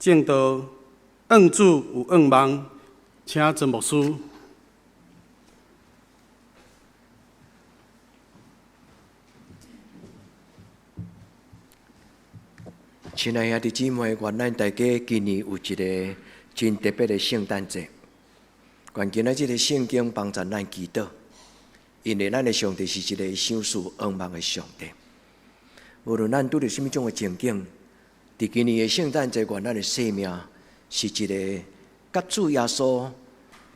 證道，向主有向望，請曾牧師。親愛兄弟姊妹，願咱大家今年有一个真特別的聖誕節。願今仔這个聖經幫助咱祈禱，因為咱的上帝是一个賞賜願望的上帝。無論咱拄著啥物種的情景，佇今年的聖誕節，願咱的生命是一个佮主耶穌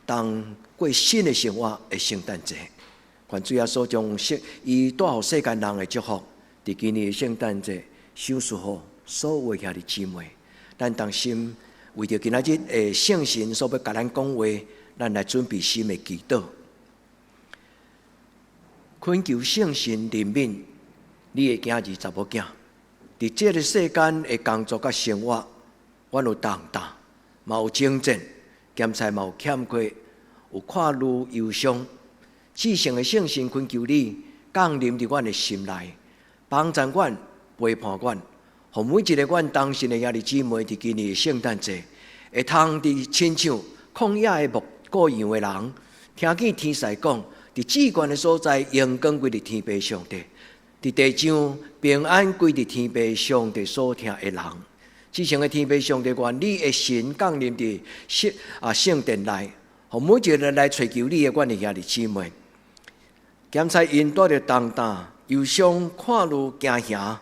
同過新的生活的聖誕節。願主耶穌將世伊帶予世間人的祝福，佇今年的聖誕節賞賜予所有的兄弟姊妹。咱同心為著今仔日的聖神所欲共咱講話，咱來準備心的祈禱，懇求聖神憐憫你的囝兒查某囝。佇這个世間的工作佮生活，阮有重擔，嘛有征戰，兼且嘛有欠缺，有看慮憂傷。至聖的聖神懇求你降臨佇阮的心內，幫助阮，陪伴阮，予每一个阮同信的兄弟姊妹佇今年的聖誕節，會通佇親像曠野的牧羔羊的人，聽見天使講，佇至懸的所在，榮光歸佇天父上帝；佇地上平安歸佇天父上帝所疼的人。至聖的天父上帝，願你的神降臨佇聖啊聖殿內，予每一个來揣求你的阮的兄弟姊妹，檢查𪜶帶著重擔、憂傷、看慮、驚嚇、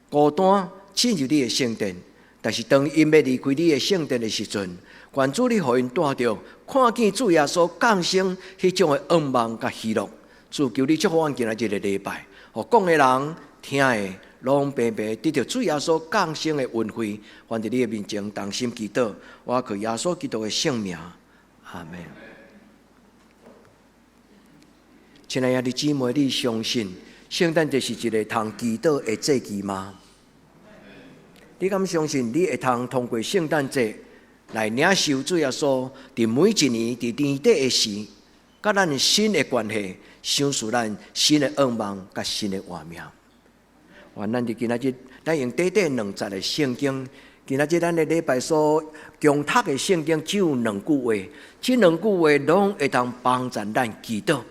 孤單，進入你的聖殿。但是當𪜶欲離開你的聖殿的時陣，願主你予𪜶帶著看見主耶穌降生彼種的願望佮喜樂。主求你祝福阮今仔這个禮拜，予講的人聽的，攏平平得著主耶穌降生的恩惠，還佇你的面前同心祈禱，我靠耶穌基督的聖名，阿們。親愛的姊妹，你相信聖誕節是一个通祈禱的節期嗎？你敢相信你會通通過聖誕節來領受主耶穌佇每一年佇年底的時，佮咱新的關係，賞賜咱新的願望佮新的活命？願咱佇今仔日，咱用短短兩節的聖經，今仔日咱的禮拜所共讀的聖經只有兩句話，這兩句話攏會當幫助咱祈禱。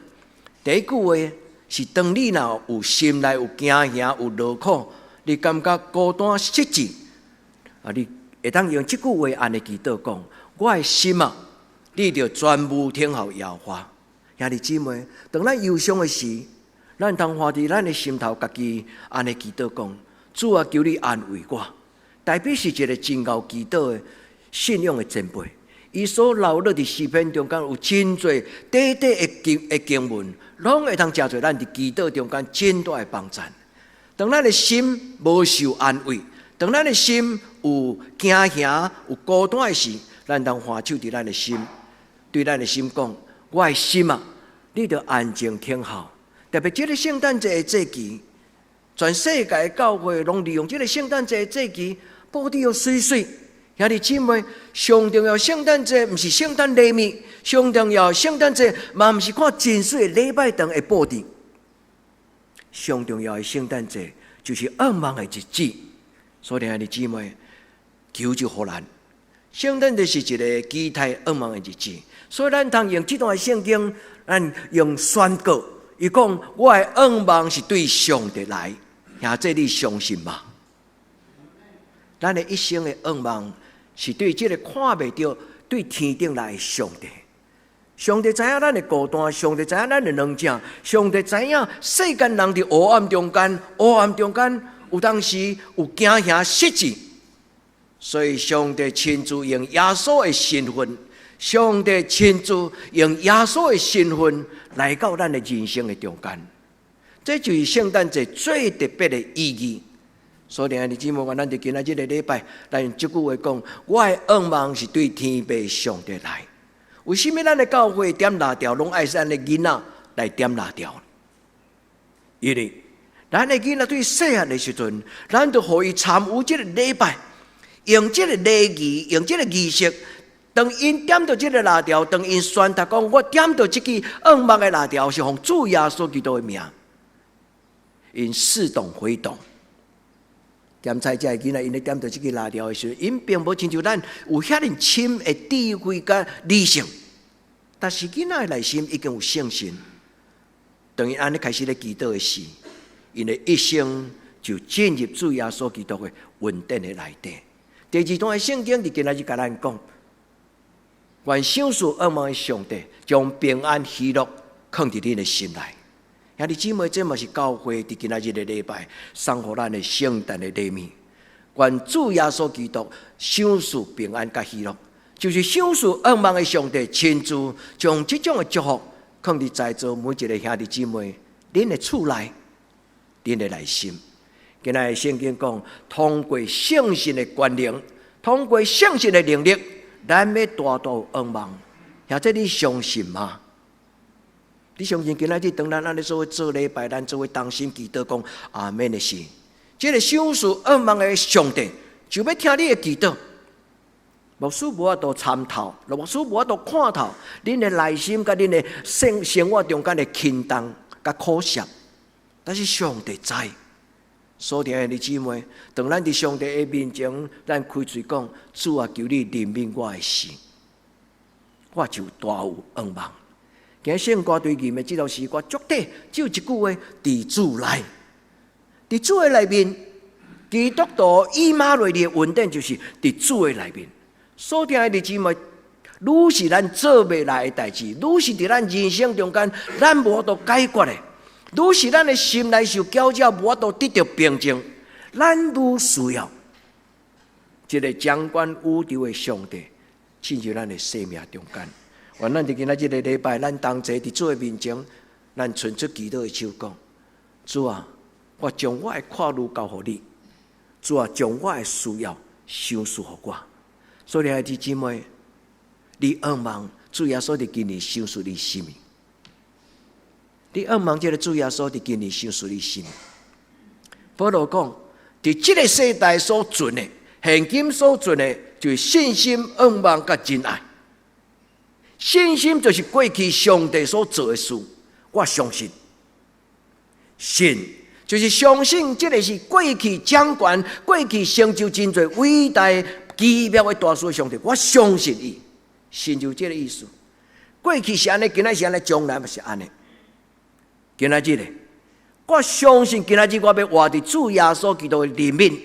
第一句話是當你若有心內有驚嚇、有勞苦，你感覺孤單失志，啊！你會當用這句話按呢祈禱講：我的心啊，你著專務等候耶和華。兄弟姊妹，當咱憂傷的時，咱通放佇咱的心頭，家己按呢祈禱講：主啊，求你安慰我。大衛是一个真𠢕祈禱的信仰的前輩，伊所留落佇詩篇中間有真濟短短的經的經文，攏會通成做咱佇祈禱中間真大的幫助。當咱的心無受安慰，當咱的心有驚嚇、有孤單的時，咱通還手佇咱的心，對咱的心講：我的心啊，你著安靜聽候。特別這个聖誕節的節期，全世界的教會攏利用這个聖誕節的節期，布置予媠媠。兄弟姊妹，上重要聖誕節毋是聖誕禮物，上重要聖誕節嘛毋是看真媠的禮拜堂的布置。上重要的聖誕節就是願望的日子。所以兄弟姊妹，求就予咱。聖誕節是一个期待願望的日子，所以咱通用這段聖經，咱用宣告，伊講我的願望是對上帝來，兄弟你相信嗎？咱的一生的願望是對這个看袂著、對天頂來的上帝。上帝知影咱的孤單，上帝知影咱的軟弱，上帝知影世間人佇黑暗中間，黑暗中間有當時有驚嚇失志，所以上帝親自用耶穌的身份，上帝親自用耶穌的身份來到咱的人生的中間，這就是聖誕節最特別的意義。所以，兄弟姊妹，咱佇今仔這个禮拜，咱用這句話講：我的願望是對天父上帝來。為啥物咱的教會點蠟燭，攏愛咱的囡仔來點蠟燭？因為咱的囡仔對細漢的時陣，咱就予伊參與這个禮拜，用這个禮儀，用這个儀式。當𪜶點著這个蠟燭，當𪜶宣讀講，我點著這支願望的蠟燭，是奉主耶穌基督的名，𪜶似懂非懂。檢採這个囡仔，𪜶咧點著這支蠟燭的時陣，𪜶並無親像咱有遐爾深的智慧佮理性，但是囡仔的內心已經有聖神。當𪜶按呢開始咧祈禱的時，𪜶的一生就進入主耶穌基督的恩典的內底。第二段的聖經佇今仔日共咱講，願賞賜仰望的上帝將平安喜樂囥佇恁的心內。兄弟姊妹，這嘛是教會佇今仔日的禮拜送予咱的聖誕的禮物。願主耶穌基督賞賜平安佮喜樂，就是賞賜仰望的上帝親自將這種的祝福囥佇在座每一個兄弟姊妹，恁的厝內，恁的內心。今仔日聖經講，通過聖神的權能，通過聖神的能力，咱欲大大有仰望。兄弟，你相信嗎？你相信今仔日當咱按呢做伙做禮拜，咱做伙同心祈禱講阿們的時，這個賞賜仰望的上帝就欲聽你的祈禱。牧師無法度參透，牧師無法度看透恁的內心佮恁的生活中間的輕重佮苦澀，但是上帝知。所以兄弟姊妹，當咱佇上帝的面前，咱開喙講，主啊，求你憐憫我的時，我就大有仰望。今聖歌隊吟的這首詩歌，足短，只有一句話：佇主內，佇主的內面，基督徒以馬內利的恩典就是佇主的內面。所以兄弟姊妹，愈是咱做袂來的代誌，愈是佇咱人生中間，咱無法度解決的，愈是咱的心內受攪擾，無法度得著平靜，咱愈需要這個掌管宇宙的上帝進入咱的生命中間。願咱佇今仔這個禮拜，咱同齊佇主的面前，咱伸出祈禱的手講：主啊，我將我的闊慮交予你；主啊，將我的需要賞賜予我。所以，兄弟姊妹，你仰望主耶穌佇今年賞賜你啥物？你仰望這個主耶穌佇今年賞賜你啥物？保羅講，佇這個世代所存的，現今所存的，就是信心、仰望佮仁愛。信心就是過去上帝所做的事，我相信。信就是相信這個是過去掌權、過去成就真濟偉大奇妙的大事的上帝，我相信伊。信就這個意思。過去是按呢，今仔是按呢，將來嘛是按呢。今仔日咧，我相信今仔日我欲活佇主耶穌基督的憐憫，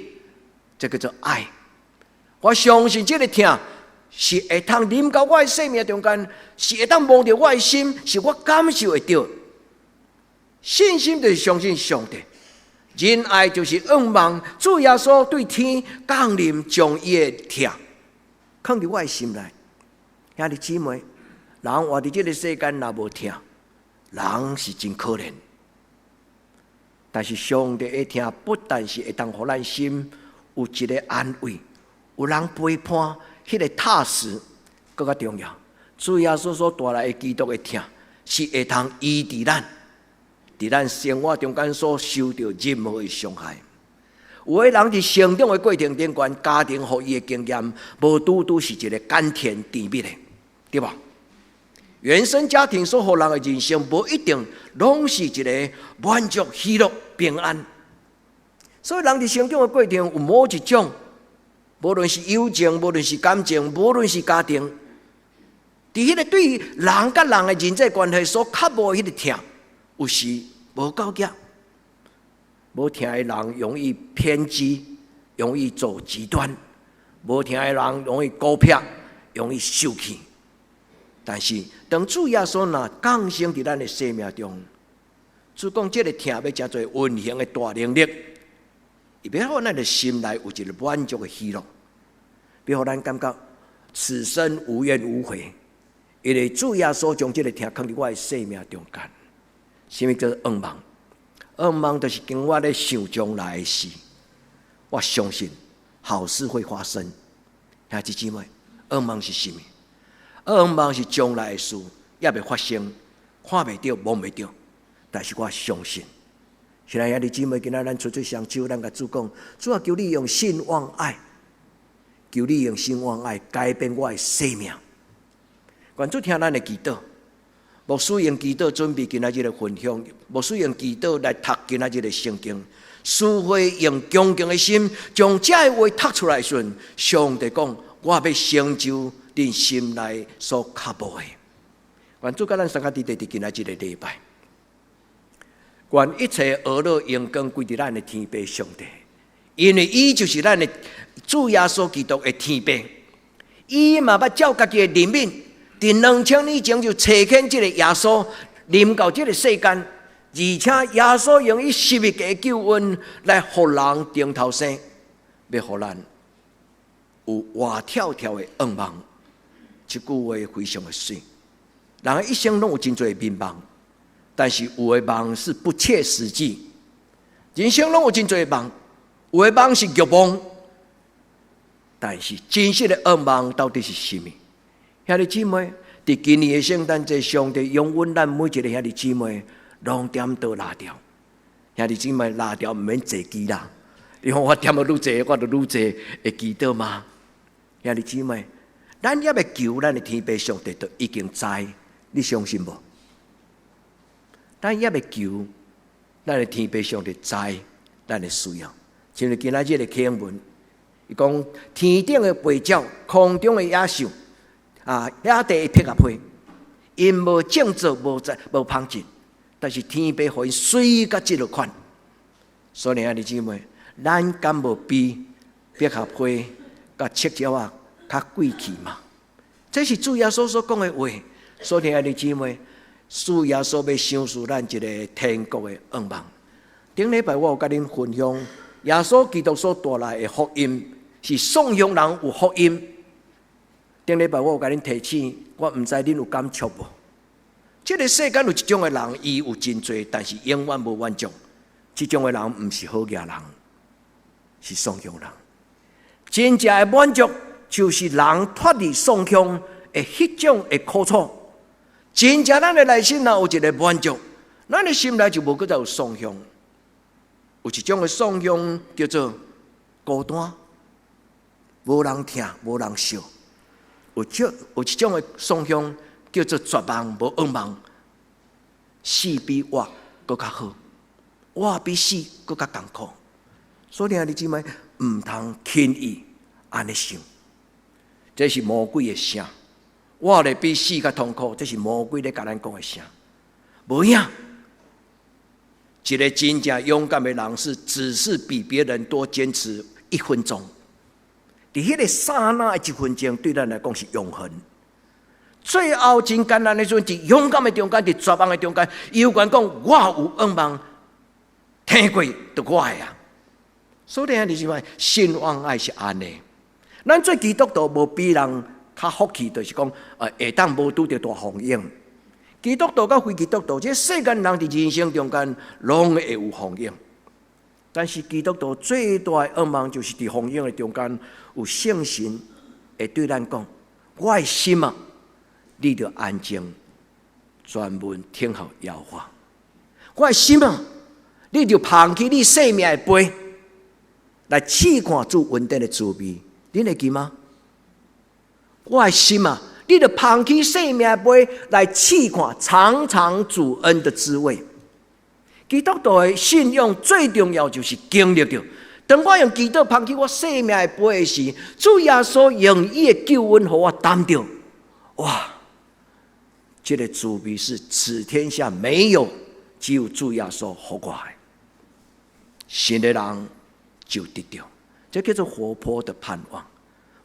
這叫做愛。我相信這個疼是會通臨到我的生命中間，是會當摸著我的心，是我感受會著。信心就是相信上帝，仁愛就是仰望主耶穌對天降臨，將伊的疼囥佇我的心內。兄弟姊妹，人活佇這個世間若無疼，人是真可憐。但是上帝的疼不但是會當予咱心有一個安慰，有人陪伴，彼個踏實，閣較重要。主耶穌所帶來的基督的疼，是會通醫治咱，佇咱生活中間所受著任何的傷害。有的人佇成長的過程中間，家庭予伊的經驗，無拄拄是一個甘甜甜蜜的，對無？原生家庭所予人的人生，無一定攏是一個滿足、喜樂、平安。所以人佇成長的過程有某一種，無論是友情，無論是感情，無論是家庭，佇彼個對人佮人的人際關係所較無彼個疼，有時無夠額。無疼的人容易偏激，容易走極端；無疼的人容易孤僻，容易受氣。但是當主耶穌若降生佇咱的生命中，主講這個疼欲成做運行的大能力，伊欲予咱的心內有一個滿足的喜樂，欲予咱感覺此生無怨無悔。因為主耶穌將這個疼囥佇我的生命中間，啥物叫做仰望？仰望就是經我咧想將來的事，我相信好事會發生。兄弟姊妹，仰望是啥物？仰望是將來的事，猶未發生，看袂著，摸袂著，但是我相信。親愛兄弟姊妹，今仔咱伸出雙手，咱共主講：主啊，求你用信望愛，求你用信望愛改變我的生命。願主聽咱的祈禱，牧師用祈禱準備今仔日的分享，牧師用祈禱來讀今仔日的聖經。除非用恭敬的心將這个話讀出來時，上帝講：我欲成就恁心內所渴慕的。願主佮咱相佮佇佇今仔這個禮拜，願一切呵咾榮光歸佇咱的天父上帝，因為伊就是咱的主耶穌基督的天父，伊嘛捌照家己的憐憫，佇2000年前就差遣這個耶穌臨到這個世間，而且耶穌用伊十字架救恩來予人重頭生，欲予咱有活跳跳的願望。這句話非常的媠。人一生攏有真濟願望，但是有的夢是不切實際。人生攏有真濟夢，有的夢是慾望，但是真實的願望到底是啥物？兄弟姊妹，佇今年的聖誕節，上帝容允咱每一个兄弟姊妹攏點燈蠟燭。兄弟姊妹，蠟燭毋免濟支啦。你看我點得愈濟，我就愈濟會祈禱嗎？兄弟姊妹，咱猶未求，咱的天父上帝都已經知，你相信無？咱猶未求，咱的天父上帝知咱的需要。像今仔日的經文，伊講天頂的飛鳥，空中的野獸，啊，野地的百合花，𪜶無種作，無栽，無紡織，但是天父予𪜶媠甲這落款。所以兄弟姊妹，咱敢無比百合花佮赤鳥仔較貴氣嗎？這是主耶穌所講的話。所以兄弟姊妹，主耶穌欲賞賜咱一个天國的願望。頂禮拜我有佮恁分享，耶穌基督所帶來的福音是喪鄉人有福音。頂禮拜我有共恁提醒，我毋知恁有感觸無？這个世間有一種的人，伊有真濟，但是永遠無滿足。這種的人毋是好額人，是喪鄉人。真正的滿足，就是人脫離喪鄉的彼種的苦楚。真正咱的內心若有一个滿足，咱的心內就無閣再有喪鄉。有一種的喪鄉叫做孤單，無人疼，無人惜。有一種的喪鄉叫做絕望，無願望。死比活閣較好，活比死閣較艱苦。所以兄弟姊妹，毋通輕易按呢想，這是魔鬼的聲。活咧比死較痛苦，這是魔鬼咧共咱講的聲。無影，一个真正勇敢的人是，只是比別人多堅持一分鐘。佇彼個剎那的一分鐘，對咱來講是永恆。最後真艱難的時陣，佇勇敢的中間，佇絕望的中間，伊有權講我有願望，天國就我的啊。所以兄弟姊妹，信望愛是按呢。咱做基督徒無比人較福氣，就是講，會當無拄著大風湧。基督徒佮非基督徒，這世間人佇人生中間攏會有風湧。但是基督徒最大的願望，就是佇風湧的中間有聖神會對咱講：我的心啊，你著安靜，專門聽候耶和華。我的心啊，你著捧起你生命的杯，來試看主恩典的滋味。恁會記嗎？我的心啊，你著捧起生命的杯來試看嘗嘗主恩的滋味。基督徒的信仰最重要就是經歷著。當我用祈禱捧起我生命的杯的時，主耶穌用伊的救恩予我擔著。哇！這个滋味是此天下沒有，只有主耶穌予我的。信的人就得著，這叫做活潑的盼望。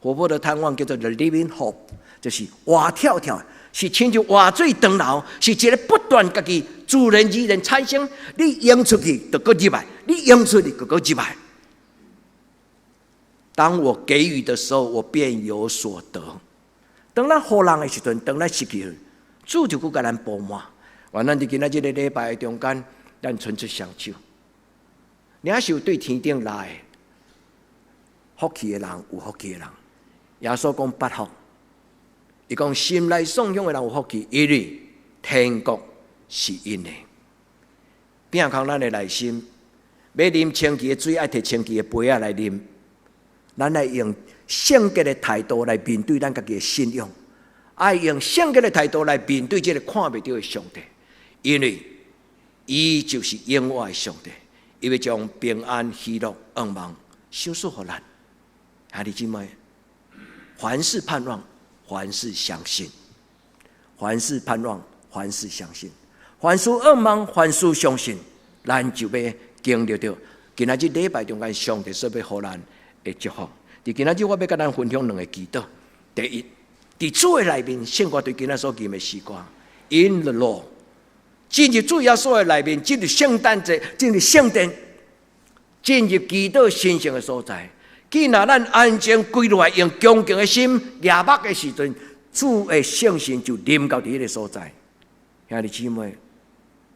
活潑的盼望叫做 the living hope，就是活跳跳，是親像活水長流，是一个不斷家己自然而然產生。你用出去就閣入來，你用出去就閣入來。當我給予的時候，我便有所得。當咱予人的時陣，當咱失去，主就閣共咱補滿。願咱佇今仔這个禮拜中間，咱伸出雙手，領受對天頂來的福氣的人有福氣的人。耶穌講八福，伊講心內喪鄉的人有福氣，因為天國是𪜶的。摒空咱的內心，欲啉清氣的水，愛提清氣的杯仔來啉。咱愛用聖潔的態度來面對咱家己的信仰，愛用聖潔的態度來面對這个看袂著的上帝，因為伊就是永活的上帝，伊欲將平安、喜樂、向望賞賜予咱。兄弟姊妹，凡事盼望，凡事相信，凡事盼望，凡事相信，凡事向望，凡事相信，咱就欲經歷著今仔日禮拜中間上帝所欲予咱的祝福。佇今仔日我欲佮咱分享兩个祈禱。第一，佇主的內面，聖歌對今仔所吟的詩歌，In the Lord，進入主耶穌的內面，進入聖誕節，進入聖殿，進入祈禱神聖的所在。既若咱安靜跪落來，用恭敬的心舉目的時陣，主的聖神就臨到佇彼个所在。兄弟姊妹，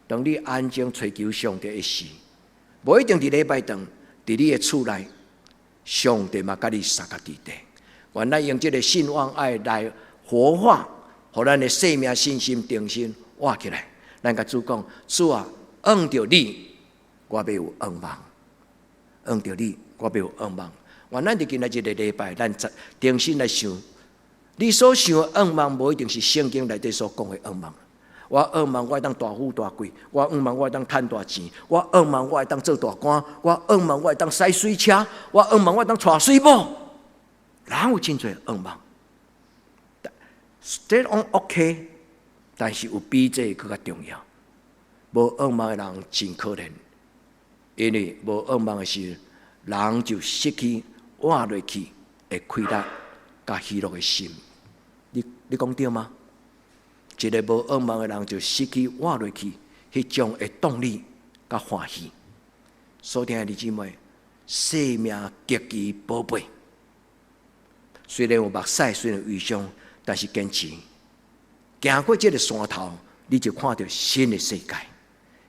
當你安靜揣求上帝的時，無一定佇禮拜堂，佇你的厝內，上帝嘛佮你相佮佇底。願咱用這个信望愛來活化，予咱的生命信心重新活起來。咱共主講：主啊，向著你，我欲有向望；向著你，我欲有向望。願咱佇今仔這个禮拜，咱重新來想，你所想的向望，無一定是聖經內底所講的向望。我向望我會當大富大貴，我向望我會當趁大錢，我向望我會當做大官，我向望我會當駛媠車，我向望我會當娶媠某。人有真濟向望，這攏 OK，但是有比這個閣較重要。無向望的人真可憐，因為無向望的時，人就失去活落去的氣力佮喜樂的心。你講對嗎？一个無向望的人就失去活落去彼種的動力佮歡喜。所親愛的姊妹，生命極其寶貝。雖然有目屎，雖然有憂傷，但是堅持行過這个山頭，你就看著新的世界。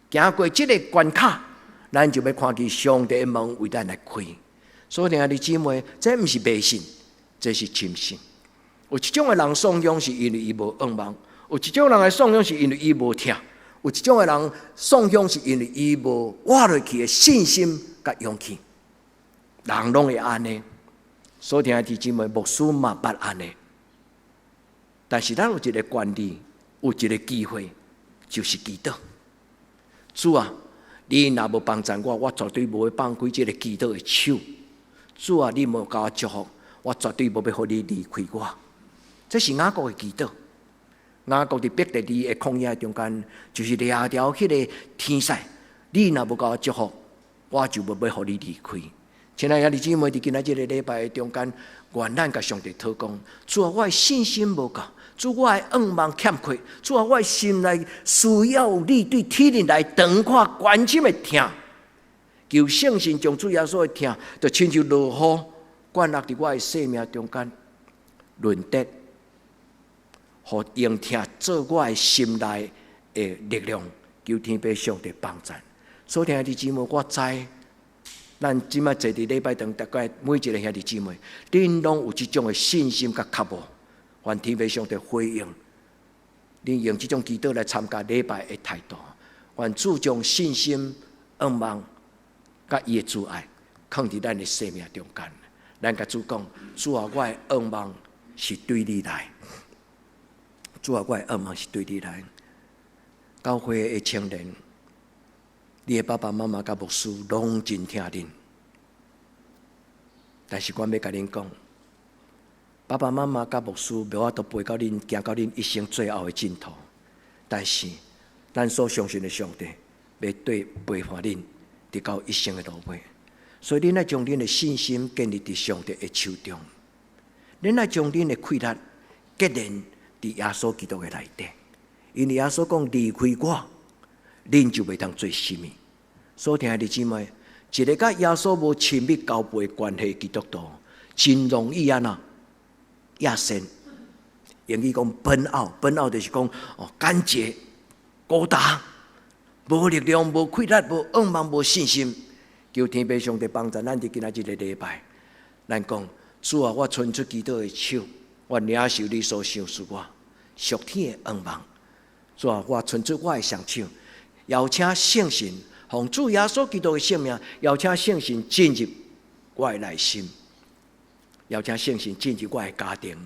行過這个關卡，咱就欲看見上帝的門為咱來開。所以，兄弟姊妹，這毋是迷信，這是深信。有一種的人喪命是因為伊無向望；有一種人的喪命是因為伊無疼；有一種的人喪命是因為伊無活落去的信心佮勇氣。人攏會按呢。所以，兄弟姊妹，牧師嘛捌按呢。但是咱有一个權利，有一个機會，就是祈禱。主啊，你若無幫贊我，我絕對無欲放開這个祈禱的手。主啊，你無共我祝福，我絕對無欲予你離開我。這是雅各的祈禱。雅各佇伯特利的曠野中間，就是掠著彼个天使。你若無共我祝福，我就無欲予你離開。親愛的兄弟姊妹，佇今仔這个禮拜的中間，願咱共上帝禱告：主啊，我的信心無夠；主，我的向望欠缺；主啊，我的心內需要你對天靈來長闊關心的疼。求聖神將主耶穌的疼，就親像落雨灌落佇我的生命中間，潤澤，予用疼做我的心內的力量。求天父上帝幫贊。所以，兄弟姊妹，我知。咱這擺坐佇禮拜堂，大概每一个兄弟姊妹，恁攏有這種的信心佮渴慕，願天父上帝回應，恁用這種祈禱來參加禮拜的態度，願主將信心、向望、佮伊的慈愛，囥佇咱的生命中間。咱共主講：主啊，我的向望是對你來。主啊，我的向望是對你來。教會的青年，你的爸爸媽媽佮牧師攏真疼恁，但是我欲共恁講，爸爸媽媽佮牧師無法度陪到恁，行到恁一生最後的盡頭。但是，咱所相信的上帝，欲對陪伴恁，直到一生的落尾。所以，恁愛將恁的信心建立佇上帝的手中，恁愛將恁的氣力結連佇耶穌基督的內底。因為耶穌講離開我，恁就袂當做啥物。所親愛的姊妹，一个佮耶穌無親密交陪關係基督徒，真容易按怎野心。英語講 burn out，burn out 就是講哦，乾竭、孤單、無力量、無氣力、無向望、無信心。求天父上帝幫助咱佇今仔這个禮拜，咱講主啊，我伸出祈禱的手，我領受你所賞賜我屬天的向望。主啊，我伸出我的雙手，邀請聖神，奉主耶穌基督的聖名，邀請聖神進入我的內心，邀請聖神進入我的家庭，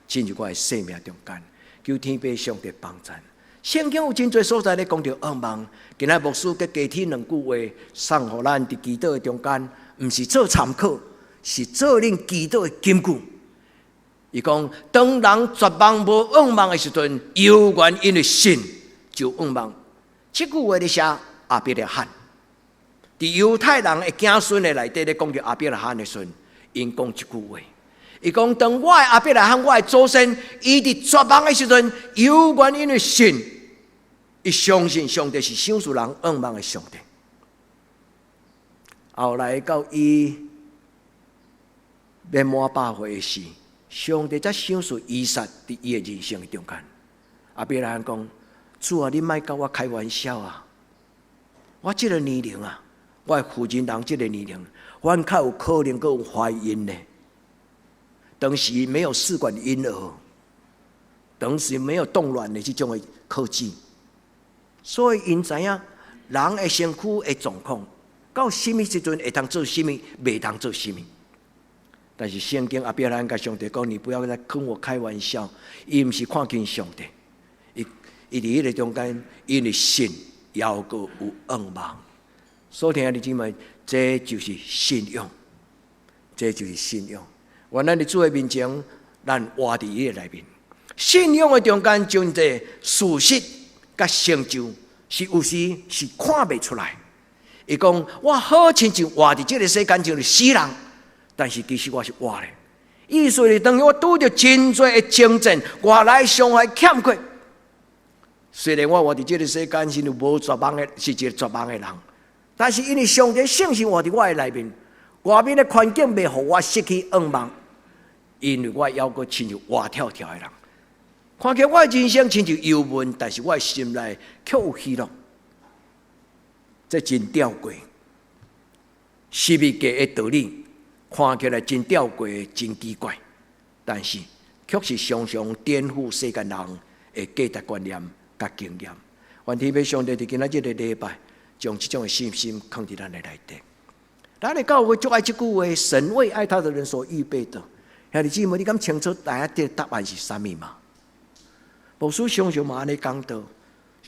進入我的生命中間，求天父上帝幫贊。聖經有真濟所在咧講著向望。今仔牧師閣加添兩句話，送予咱佇祈禱的中間，毋是做參考，是做恁祈禱的根據。伊講，當人絕望無向望的時陣，猶原因為信就向望。這句話咧寫亞伯拉罕，佇猶太人的子孫的內底咧講著亞伯拉罕的時陣，𪜶講這句話。伊講，當我的亞伯拉罕，我的祖先，伊佇絕望的時陣，猶原因為信，伊相信上帝是賞賜人向望的上帝。後來到伊欲滿百歲的時，上帝才賞賜以撒佇伊的人生的中間。亞伯拉罕講：主啊，你莫佮我開玩笑啊！我這個年齡啊，我的婦人人這個年齡，阮較有可能閣有懷孕呢。當時沒有試管嬰兒，當時沒有凍卵的這種的科技，所以𪜶知影人的身軀的狀況，到啥物時陣會當做啥物，袂當做啥物。但是聖經亞伯拉罕共上帝講：你不要再跟我開玩笑。伊毋是看輕上帝，伊伊佇彼個中間，因為信猶閣有向望。所以兄弟姊妹，這就是信仰，這就是信仰。願咱佇主的面前，咱活佇伊的內面。信仰的中間，真濟事實佮成就，是有時是看袂出來。伊講，我好親像活佇這個世間，像是死人，但是其實我是活的。意思是，當我拄著真濟的爭戰，外來傷害欠缺。雖然我活佇這個世間是無絕望的，是一個絕望的人，但是因為上帝聖神活佇我的內面，外面的環境袂予我失去向望，因為我猶閣親像活跳跳的人。看起來我的人生親像憂悶，但是我的心內卻有喜樂。這真吊詭，十字架的道理看起來真吊詭、真奇怪，但是卻是常常顛覆世間人的價值觀念佮經驗。願天父上帝佇今仔這個禮拜，將這種的信心囥佇咱的內底。咱的教會足愛這句話：神為愛他的人所預備的。兄弟姊妹，你敢清楚知影這個答案是啥物嗎？牧師常常嘛按呢講道，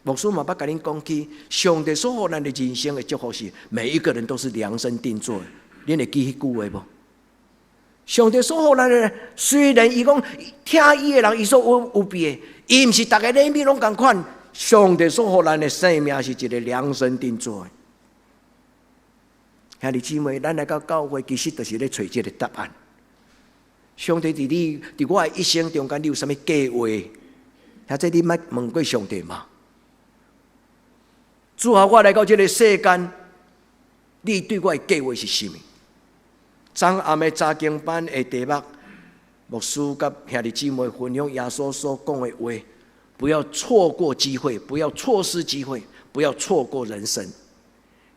牧師嘛捌共恁講起，上帝所予咱的人生的祝福是每一個人都是量身定做的。恁會記彼句話無？上帝所予咱的，雖然伊講聽伊的人，伊所有預備的，伊毋是逐个禮物攏仝款。上帝所予咱的生命是一個量身定做的。兄弟姊妹，咱來到教會，其實就是咧揣這個答案。上帝佇你佇我的一生中間，你有啥物計劃？或者你捌問過上帝嗎？主啊，我來到這個世間，你對我的計劃是啥物？昨暗的查經班的題目，牧師佮兄弟姊妹分享耶穌所講的話：不要錯過機會，不要錯失機會，不要錯過人生。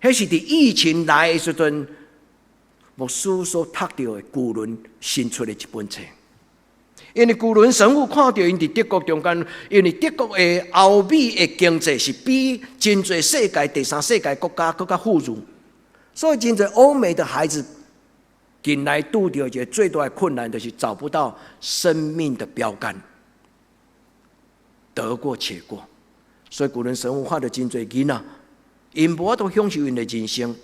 彼是佇疫情來的時陣，牧師所讀著的古倫新出的一本冊。因為古倫神父看著𪜶佇德國中間，因為德國的歐美的經濟是比真濟世界第三世界國家閣較富裕，所以真濟歐美的孩子近來拄著一個最大的困難，就是找不到生命的標杆，得過且過。所以古倫神父看著真濟囡仔，𪜶無法度享受𪜶的人生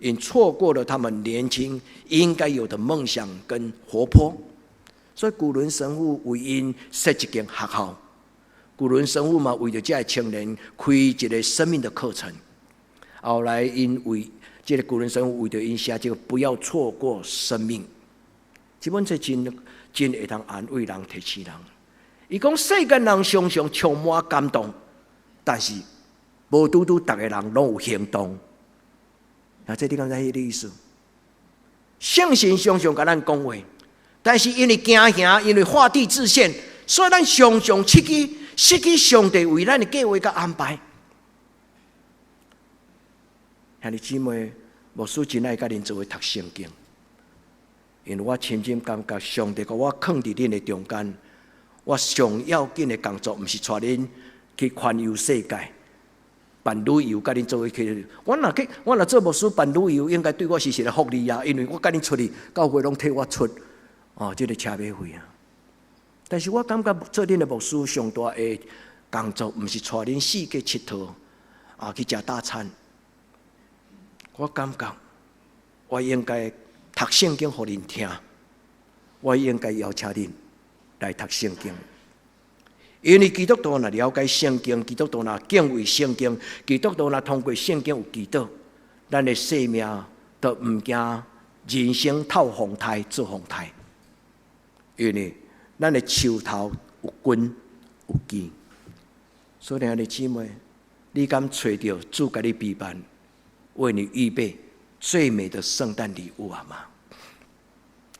，𪜶錯過了他們年輕應該有的夢想跟活潑。所以古倫神父為𪜶設一間學校，古倫神父嘛為著這个青年開一個生命的課程。後來𪜶為這個古倫神父為著𪜶寫這個不要錯過生命，這本冊真真會當安慰人、提醒人。伊講世間人常常充滿感動，但是無拄拄逐个人攏有行動。啊，這你敢知彼個意思？聖神常常共咱講話。但是因為驚嚇，因為畫地自限，所以咱常常失去失去上帝為咱的計劃佮安排。兄弟姊妹，牧師真愛佮恁做伙讀聖經，因為我深深感覺上帝共我囥佇恁的中間，我上要緊的工作，毋是帶恁去環遊世界，辦旅遊，佮恁做伙去。我若去，我若做牧師辦旅遊，應該對我是一個福利啊，因為我佮恁出去，教會攏替我出。哦，這個車馬費啊！但是我感覺做恁的牧師上大的工作，毋是帶恁四界𨑨迌啊去食大餐。我感覺我應該讀聖經予恁聽，我應該邀請恁來讀聖經。因為基督徒若了解聖經，基督徒若敬畏聖經，基督徒若通過聖經有祈禱，咱的生命就毋驚人生透風颱做風颱。因為咱的樹頭有根有基，所以兄弟姊妹，你敢揣著主共你備辦，為你預備最美的聖誕禮物啊嗎？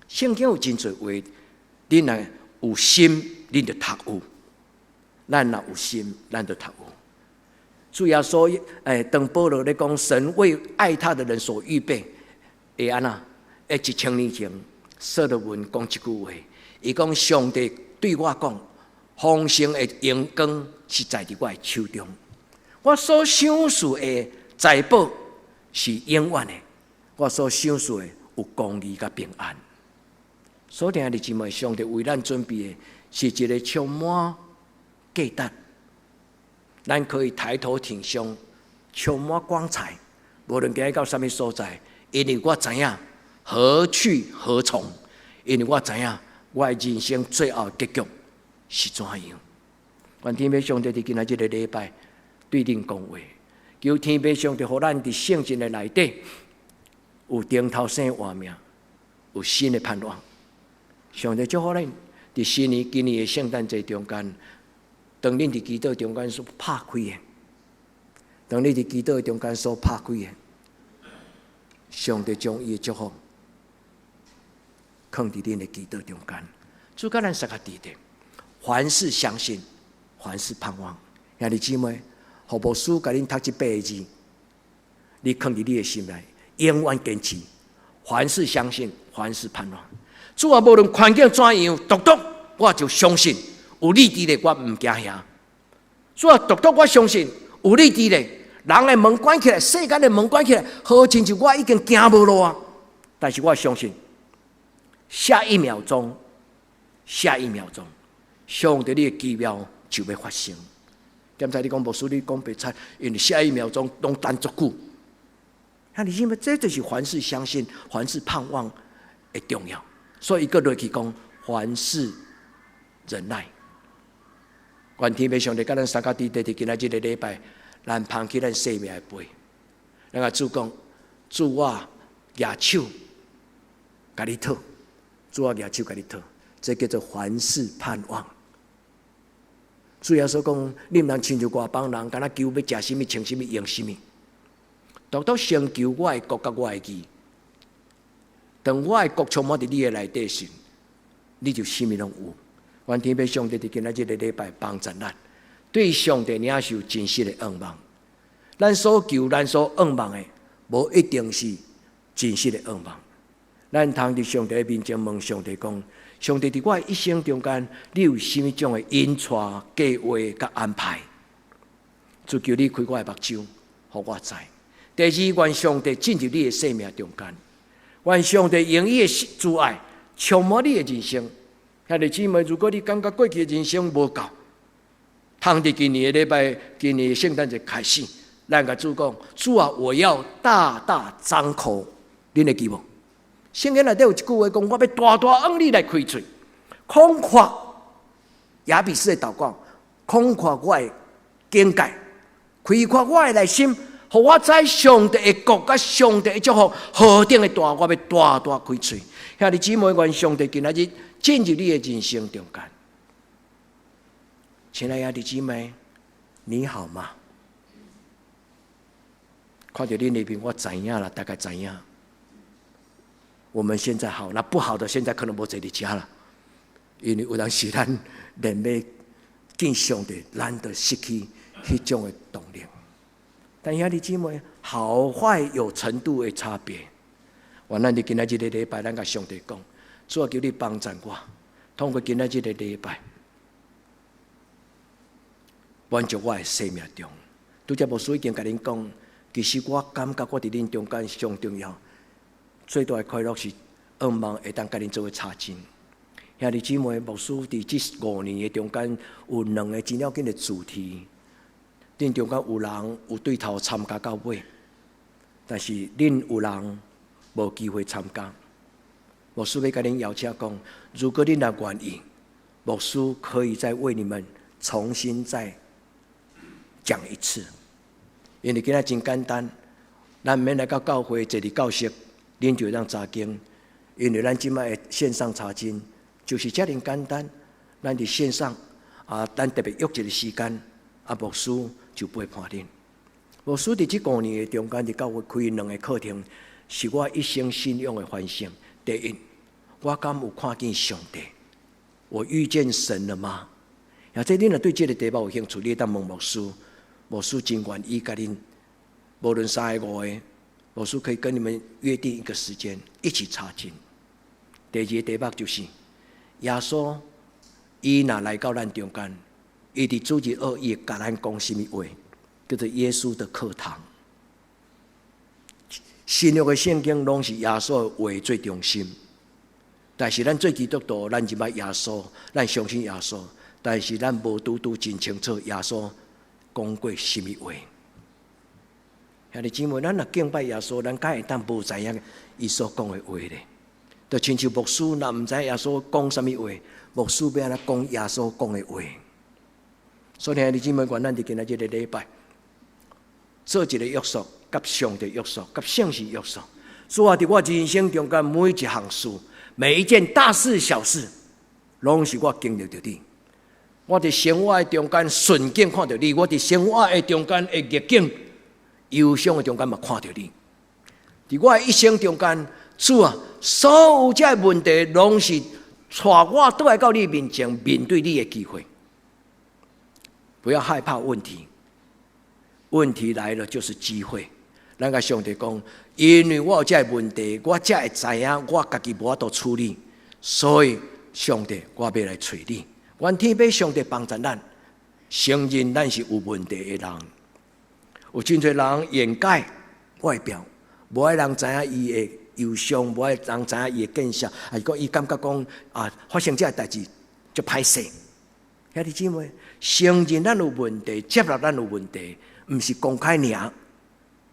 聖經有真濟話，恁若有心，恁就讀有；咱若有心，咱就讀有。主耶穌，當保羅咧講，神為愛他的人所預備，會按怎？1000年前，所羅門講這句話，伊講上帝對我講，豐盛的榮光是在佇我的手中，我所賞賜的財寶是永遠的，我所賞賜的有公義佮平安。所以，兄弟姊妹，上帝為咱準備的是一個充滿價值，咱可以抬頭挺胸，充滿光彩。無論行到啥物所在，因為我知影何去何從，因為我知影我的人生最後結局是怎樣。願天父上帝佇今仔這个禮拜對恁講話，求天父上帝予咱佇聖經的內底有重頭生活命，有新的盼望。上帝祝福咱佇新年今年的聖誕節中間，當恁佇祈禱中間所拍開的，當你佇祈禱中間所拍開的，上帝將伊的祝福囥佇恁的祈禱中間。主共咱相佮佇咧，凡事相信，凡事盼望。兄弟姊妹，予牧師共恁讀這八个字，你囥佇你的心內，永遠堅持。凡事相信，凡事盼望。主啊，無論環境怎樣，獨獨我就相信有你佇咧，我毋驚嚇。主啊，獨獨我相信有你佇咧，人的門關起來，世間的門關起來，好親像我已經行無路啊。但是我相信，下一秒鐘，下一秒鐘，上帝你的奇妙就欲發生。敢知你講牧師，你講白賊，因為下一秒鐘攏等足久。啊，你認為這就是凡事相信、凡事盼望的重要。所以伊閣落去講，凡事忍耐。願天父上帝佮咱相佮佇咧，佇今仔這个禮拜，咱捧起咱生命的杯，咱共主講，主我舉手，共你討，主我舉手共你討，這叫做凡事盼望。主耶穌講，你毋通親像外邦人，敢若求欲食啥物、穿啥物、用啥物，獨獨先求我的國佮我的義。當我的國充滿佇你的內底時，你就啥物攏有。願天父上帝佇今仔這个禮拜幫助咱，對上帝領受真實的願望。咱所求、咱所願望的，無一定是真實的願望。咱通佇上帝的面前問上帝講：上帝佇我的一生中間，你有啥物種的引帶、計劃佮安排？主求你開我的目睭，予我知。第二，願上帝進入你的生命中間。願上帝用伊的慈愛充滿你的人生。兄弟姊妹，如果你感覺過去的人生無夠，通佇今年的禮拜，今年的聖誕節開始，咱共主講：主啊，我要大大張口，恁會記無？聖經內底有一句話講：我欲大大向你來開喙，擴闊雅比斯的禱告，擴闊我的境界，開闊我的內心。予我知上帝的國佮上帝的祝福何等的大，我欲大大開喙。兄弟姊妹，願上帝今仔日進入你的人生中間。親愛的弟姊妹，你好嗎？看著恁那邊，我知影啦，大概知影。我們現在好，那不好的現在可能無坐佇遮啦，因為有當時咱連欲見上帝，咱都失去彼種的動力。但兄弟姊妹，好壞有程度的差別。願咱佇今仔這个禮拜，咱共上帝講，主啊，求你幫助我，通過今仔這个禮拜，滿足我的生命中。拄才牧師已經共恁講，其實我感覺我佇恁中間上重要、最大的快樂是，願望會當共恁做伙查經。兄弟姊妹，牧師佇這5年的中間有兩个真要緊的主題。恁中間有人有對頭參加到尾，但是恁有人無機會參加。牧師欲共恁邀請講，如果恁若願意，牧師可以再為你們重新再講一次。因為今仔真簡單，咱毋免來到教會坐佇教室，恁就會當查經。因為咱這擺的線上查經就是遮爾簡單，咱佇線上啊，咱特別約一個時間，啊，牧師就陪伴恁。牧師佇這五年的中間，佇教會開兩個課程，是我一生信仰的反省。第一，我敢有看見上帝？我遇見神了嗎？或者恁若對這個題目有興趣，你會當問牧師，牧師真願意共恁，無論三个五个，牧師可以跟你們約定一個時間，一起查經。第二個題目就是耶穌，伊若來到咱中間，伊佇主日學伊會共咱講啥物話？叫做耶穌的課堂。新約的聖經攏是耶穌的話做中心，但是咱做基督徒，咱認捌耶穌，咱相信耶穌，但是咱無拄拄真清楚耶穌講過啥物話。兄弟姊妹，咱若敬拜耶穌，咱敢會當無知影伊所講的話咧？就親像牧師若毋知耶穌講啥物話，牧師欲按怎講耶穌講的話？所以兄弟姊妹，願咱佇今仔這个禮拜做一個約束，佮上帝約束，佮聖神約束。主啊，佇我人生中間每一項事，每一件大事小事，攏是我經歷著你。我佇生活的中間順境看著你，我佇生活的中間的逆境、憂傷的中間嘛看著你。佇我的一生中間，主啊，所有這个問題，攏是帶我倒來到你面前面對你的機會。不要害怕問題，問題來了就是機會。咱共上帝講，因為我有這個問題，我才會知影我家己無法度處理，所以上帝，我欲來揣你。願天父上帝幫助咱，承認咱是有問題的人。有真濟人掩蓋外表，無愛人知影伊的憂傷，無愛人知影伊的見識，抑是講伊感覺講啊，發生這个代誌足歹勢。兄弟姊妹，承認咱有問題，接納咱有問題，毋是公開爾，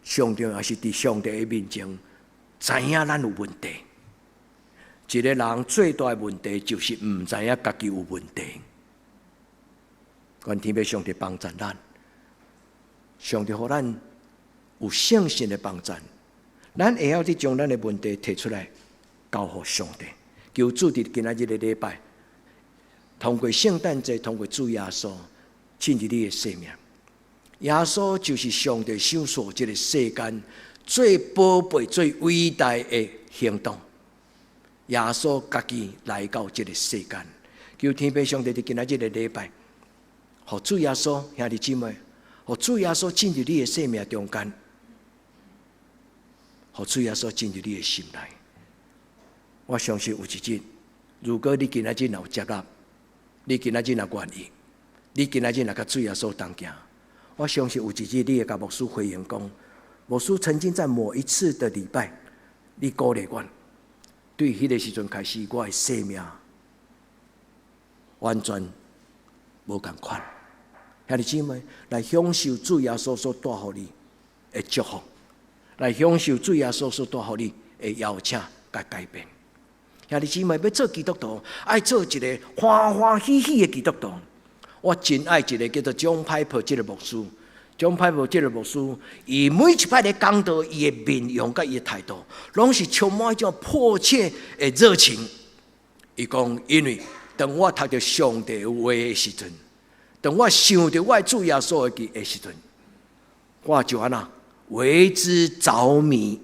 上重要是佇上帝的面前知影咱有問題。一個人最大的問題就是毋知影家己有問題。願天父上帝幫助咱，上帝予咱有聖神的幫助，咱會曉去將咱的問題提出來，交予上帝。求主佇今仔日的禮拜，通過聖誕節，通過主耶穌進入你的生命。耶穌就是上帝想創這个世間最寶貝、最偉大的行動。耶穌家己來到這个世間，求天父上帝佇今仔日的禮拜，予主耶穌兄弟姊妹，予主耶穌進入你的生命中間，予主耶穌進入你的心內。我相信有一日，如果你今仔日若有接納，你今仔日若願意，你今仔日若佮主耶穌同行，我相信有一日你會共牧師回應講，牧師曾經在某一次的禮拜，你鼓勵我，對彼个時陣開始，我的生命完全無仝款。兄弟姊妹，來享受主耶穌所帶予你的祝福，來享受主耶穌所帶予你的邀請佮改變。兄弟姊妹，欲做基督徒，愛做一个歡歡喜喜的基督徒。我真愛一个叫做 John Piper 這个牧師。John Piper 這个牧師，伊每一擺咧講道，伊的面容佮伊的態度，攏是充滿一種迫切的熱情。伊講，因為當我讀著上帝話的時陣，當我想著我的主耶穌的時陣，我就按怎為之著迷。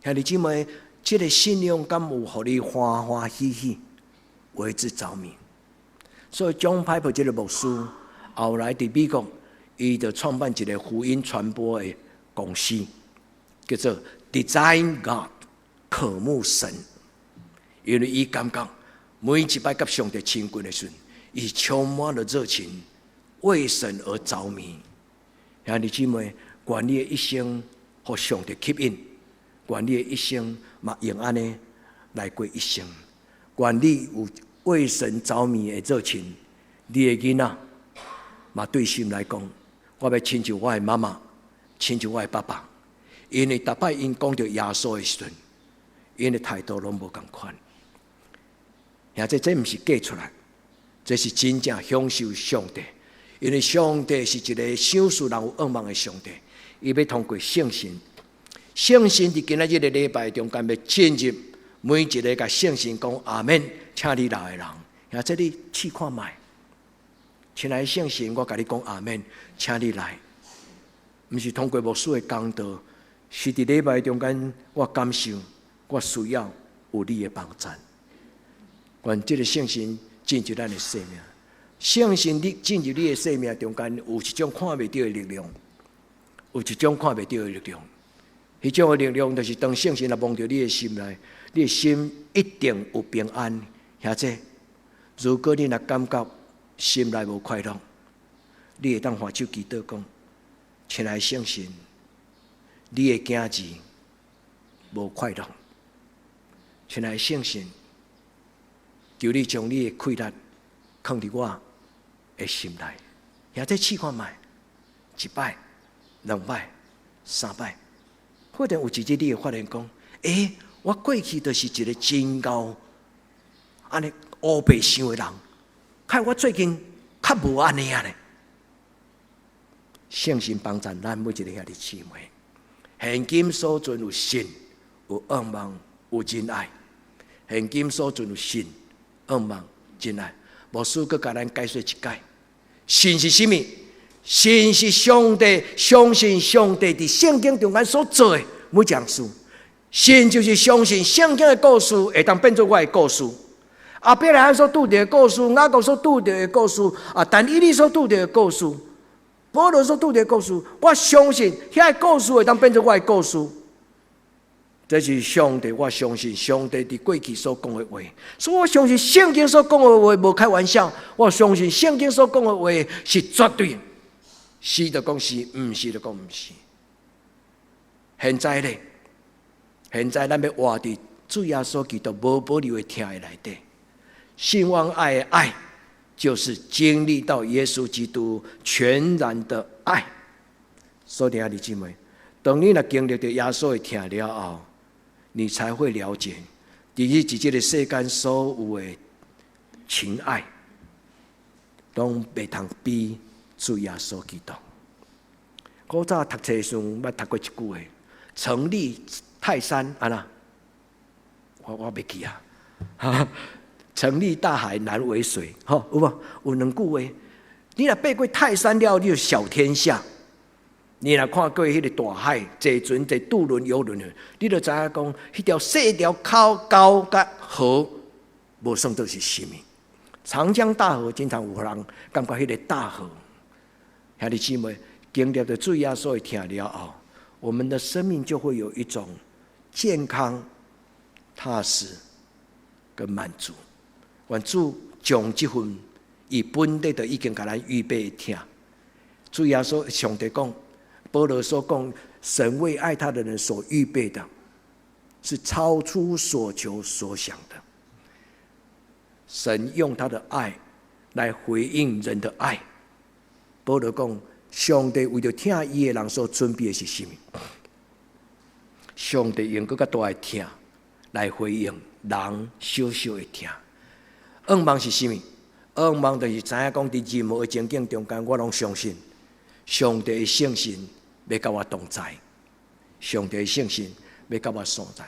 兄弟姊妹，這个信仰敢有予你歡歡喜喜，為之著迷？所以，John Piper 這个牧師後來佇美國，伊就創辦一个福音傳播的公司，叫做 Desiring God，渴慕神。因為伊感覺每一擺佮上帝親近的時陣，伊充滿了熱情，為神而著迷。兄弟姊妹，願你的一生予上帝吸引，願你的一生嘛用按呢來過一生。願你有為神著迷的熱情，你的囡仔嘛對心來講，我欲親像我的媽媽，親像我的爸爸，因為逐擺𪜶講著耶穌的時陣，𪜶的態度攏無仝款。兄弟，這毋是假出來，這是真正享受上帝，因為上帝是一個賞賜人有願望的上帝，伊欲通過聖神，聖神佇今仔日的禮拜中間欲進入每一个共聖神講阿們，請你來的人，兄弟你試看覓。親愛的聖神，我共你講阿們，請你來，毋是通過牧師的講道，是佇禮拜中間我感受，我需要有你的幫贊。願這個聖神進入咱的生命，聖神你進入你的生命中間，有一種看袂著的力量，有一種看袂著的力量。彼種的力量就是當聖神來摸著你的心內，你的心一定有平安。兄弟，如果你若感覺心內無快樂，你會當揮手祈禱講：親愛的聖神，你的囝兒無快樂。親愛的聖神，求你將你的氣力囥佇我的心內。兄弟試看覓，一擺、兩擺、三擺，忽然有一日你會發現講：欸，我過去就是一個真𠢕按呢烏白想的人，看我最近較無按呢啊咧。聖神幫贊咱每一个兄弟姊妹，現今所存有信、有願望、有真愛。現今所存有信、願望、真愛。牧師閣共咱解說一解，信是啥物？信是上帝，相信上帝佇聖經中間所做的每一項事。信就是相信聖經的故事會當變做我的故事。亞伯拉罕所拄著的故事，雅各所拄著的故事，啊，但以理所拄著的故事，保羅所拄著的故事，我相信遐个故事會當變做我的故事。這是上帝，我相信上帝佇過去所講的話，所以我相信聖經所講的話無開玩笑。我相信聖經所講的話是絕對，是就講是，毋是就講毋是。現在咧，現在咱欲活佇主耶穌基督無保留的疼的內底，信望愛的愛，就是經歷到耶穌基督全然的愛。所以兄弟姊妹，當你若經歷著耶穌的疼了後，你才會了解，佇這個世間所有的情愛，攏袂通比主耶穌基督。古早讀冊時陣，捌讀過一句話：“成立泰山，按怎？我袂記啊。成立大海難為水，吼有無？有兩句話。你若爬過泰山了，你就小天下。你若看過彼個大海，坐船坐渡輪遊輪，你就知影講，彼條細條溝溝佮河，無算做是啥物。長江大河經常有人感覺彼個大河，兄弟姊妹，經歷著主耶穌的疼了後，我們的生命就會有一種健康、踏實跟滿足。願主將這份伊本底就已經共咱預備的疼。主耶穌上帝講，保羅所講，神為愛他的人所預備的，是超出所求所想的。神用他的愛來回應人的愛。保羅講，上帝為著疼伊的人所準備的是啥物？上帝用閣較大的疼來回應人小小的疼。願望是啥物？願望就是知影講，佇任何的情境中間，我攏相信上帝的聖神欲佮我同在。上帝的聖神欲佮我同在。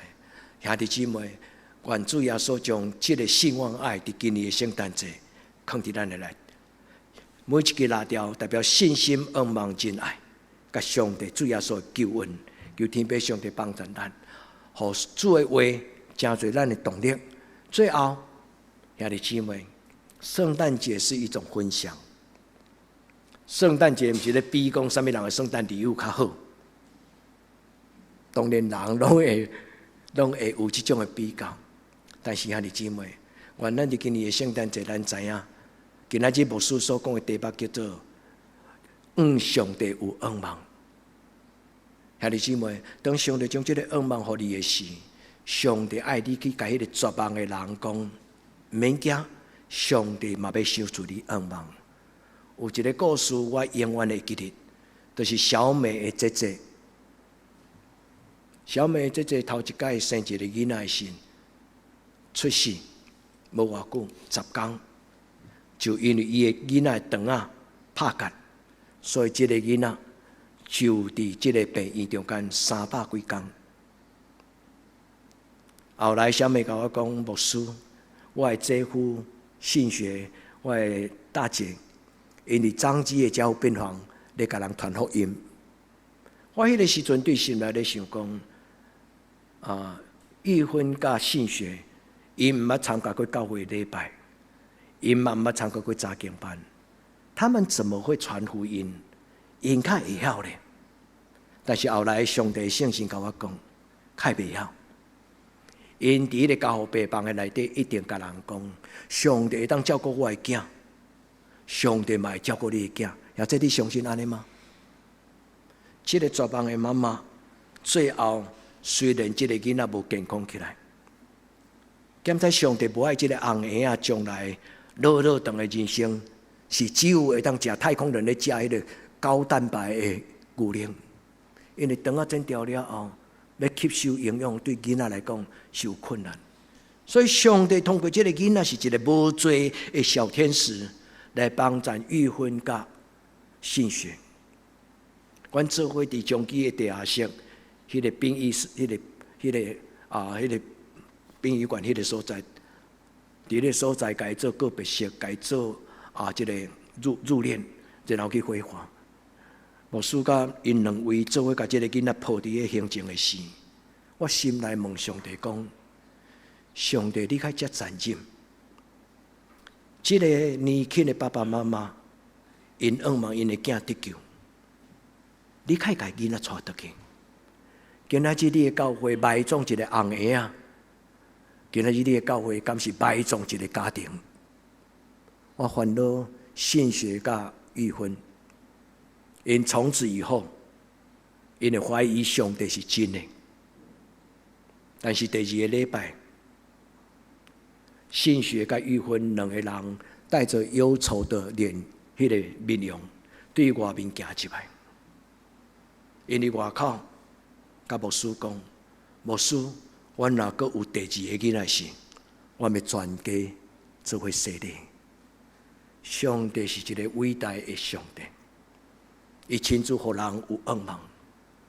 兄弟姊妹，願主耶穌將這個信望愛佇今年的聖誕節囥佇咱的內。每一支蠟燭代表信心、願望、真愛，佮上帝主耶穌的救恩，求天父上帝幫助咱，予主的話成做咱的動力。最後，兄弟姊妹，聖誕節是一種分享。聖誕節毋是咧比講啥物人的聖誕禮物較好，當然人攏會有這種的比較。但是兄弟姊妹，願咱佇今年的聖誕節，咱知影，今仔日牧師所講的題目叫做“向上帝有願望”。兄弟姊妹，當上帝將這个願望予你的時，上帝愛你去共彼个絕望的人講。毋免驚，上帝嘛欲賞賜你願望。有一个故事，我永遠會記得，就是小美的姐姐。小美姐姐頭一擺生一个囡仔時，出世無偌久，10工，就因為伊的囡仔腸仔拍結，所以這个囡仔就佇這个病院中間三百幾工。後來小美共我講，牧師，我的姐夫信學，我的大姐，𪜶佇彰基的加護病房咧共人傳福音。我彼个時陣對心內咧想講，啊，玉芬佮信學，𪜶毋捌參加過教會禮拜，𪜶嘛毋捌參加過查經班，他們怎麼會傳福音？𪜶較會曉咧。但是後來上帝聖神共我講，較袂曉。𪜶佇彼个加護病房的內底，一定共人講，上帝會當照顧我的囝，上帝嘛會照顧你的囝。或者你相信按呢嗎？這个絕望的媽媽，最後雖然這个囡仔無健康起來，敢知上帝無愛這个紅嬰仔將來樂樂長的人生，是只有會當食太空人咧食彼个高蛋白的牛奶，因為腸仔剪掉了後，欲吸收營養對囡仔來講是有困難，所以上帝通過這个囡仔是一个無罪的小天使，來幫贊玉芬佮信學。阮做伙佇彰基的地下室，彼个殯儀室，彼个殯儀館彼个所在，佇彼个所在，共伊做告別式，共伊做這个入殮，然後去火化。牧師佮𪜶兩位做伙共這个囡仔抱佇个胸前的時，我心內問上帝講：上帝，你較遮殘忍？這个年輕的爸爸媽媽，𪜶向望𪜶的囝得救，你較共囡仔帶轉去。今仔日你的教會埋葬一個紅嬰仔，今仔日你的教會敢是埋葬一個家庭？我煩惱信學佮玉芬，𪜶從此以後，𪜶會懷疑上帝是真的。但是第二个禮拜，信學佮玉芬兩個人帶著憂愁的臉，彼个面容對外面行入來，𪜶佇外口共牧師講：牧師，阮若閣有第二个囡仔時，阮欲全家做伙洗禮。上帝是一个偉大的上帝，伊親自予人有願望。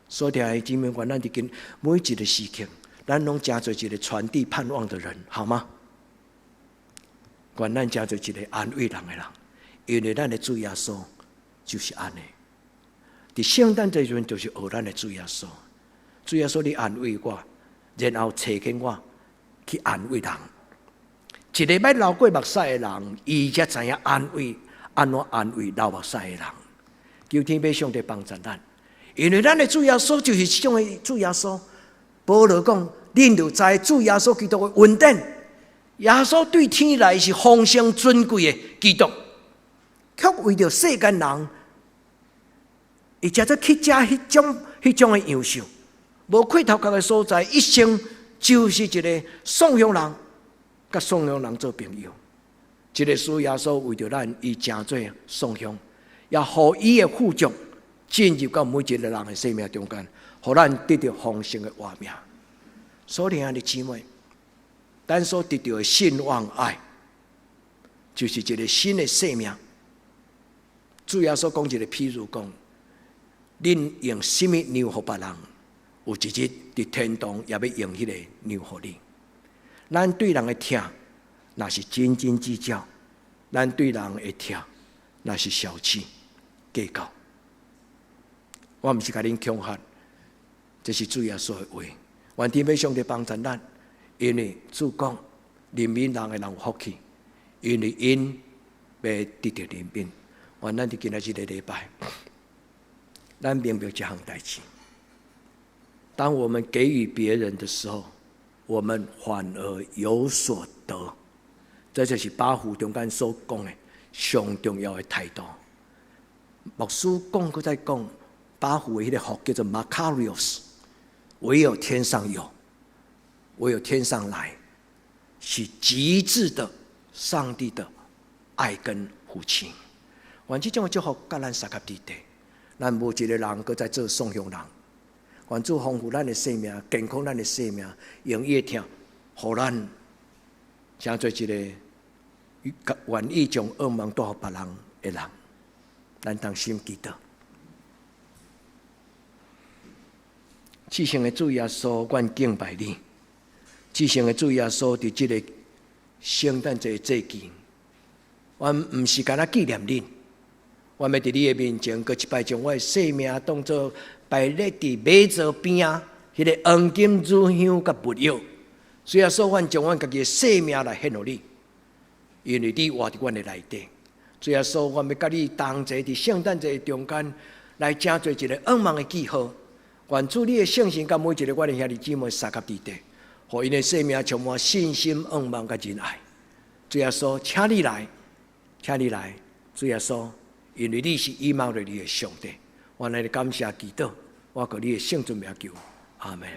所以，兄弟姊妹，願咱佇今每一个時刻，咱攏成做一个傳遞盼望的人，好嗎？願咱成做一个安慰人的人，因為咱的主耶穌就是按呢。佇聖誕節時陣，就是學咱的主耶穌。主耶穌，你安慰我，然後差遣我去安慰人。一个欲流過目屎的人，伊才知影安慰，按怎安慰流目屎的人。求天父上帝幫助咱，因為咱的主耶穌就是這種的主耶穌。保羅講：恁就知主耶穌基督的恩典。耶穌對天來是豐盛尊貴的基督，卻為著世間人，伊才做乞食彼種的樣式，無氣頭殼的所在，一生就是一个散鄉人，佮散鄉人做朋友。這个主耶穌為著咱，伊成做散鄉，也予伊的富足進入到每一个人的生命中間，予咱得著豐盛的活命。所以，兄弟姊妹，咱所得著的信望愛，就是一个新的生命。主耶穌講一個譬喻，講恁用啥物量予別人，有一日佇天堂也欲用彼个量予你。咱對人的疼，若是斤斤計較；咱對人的疼，若是小氣計較。我毋是共恁恐嚇，這是主耶穌的話。願天父上帝幫助咱，因為主講憐憫人的人有福氣，因為𪜶欲得著憐憫。願咱佇今仔日這個禮拜，咱明白這項代誌。當我們給予別人的時候，我們反而有所得。這就是八福中間所講的上重要的態度。牧師講閣再講，八福的彼个福叫做 Makarios，唯有天上有，唯有天上來，是極致的上帝的愛跟父親。願這種的祝福佮咱相佮佇底，咱無一个人閣再做喪鄉人。願主豐富咱的生命，健康咱的生命，用伊的疼，予咱成做一个願意將仰望帶予別人的人。咱同心祈禱。至聖的主耶穌，阮敬拜你。至聖的主耶穌，佇這个聖誕節節期，阮毋是干焦紀念你，阮欲佇你的面前，閣一擺將我的生命當做擺列佇馬槽邊仔，彼个黃金乳香佮沒藥。主耶穌，阮將阮家己的生命來獻予你，因為你活佇阮的內底。主耶穌，阮欲佮你同齊佇聖誕節中間來成做一个仰望的記號。願主你的聖神佮每一个阮的兄弟姊妹相佮佇底，予𪜶的生命充滿信心、仰望佮仁愛。主耶穌，請你來，請你來。主耶穌，因為你是以馬內利的上帝，阮來感謝祈禱，我靠你的聖尊名求，阿門。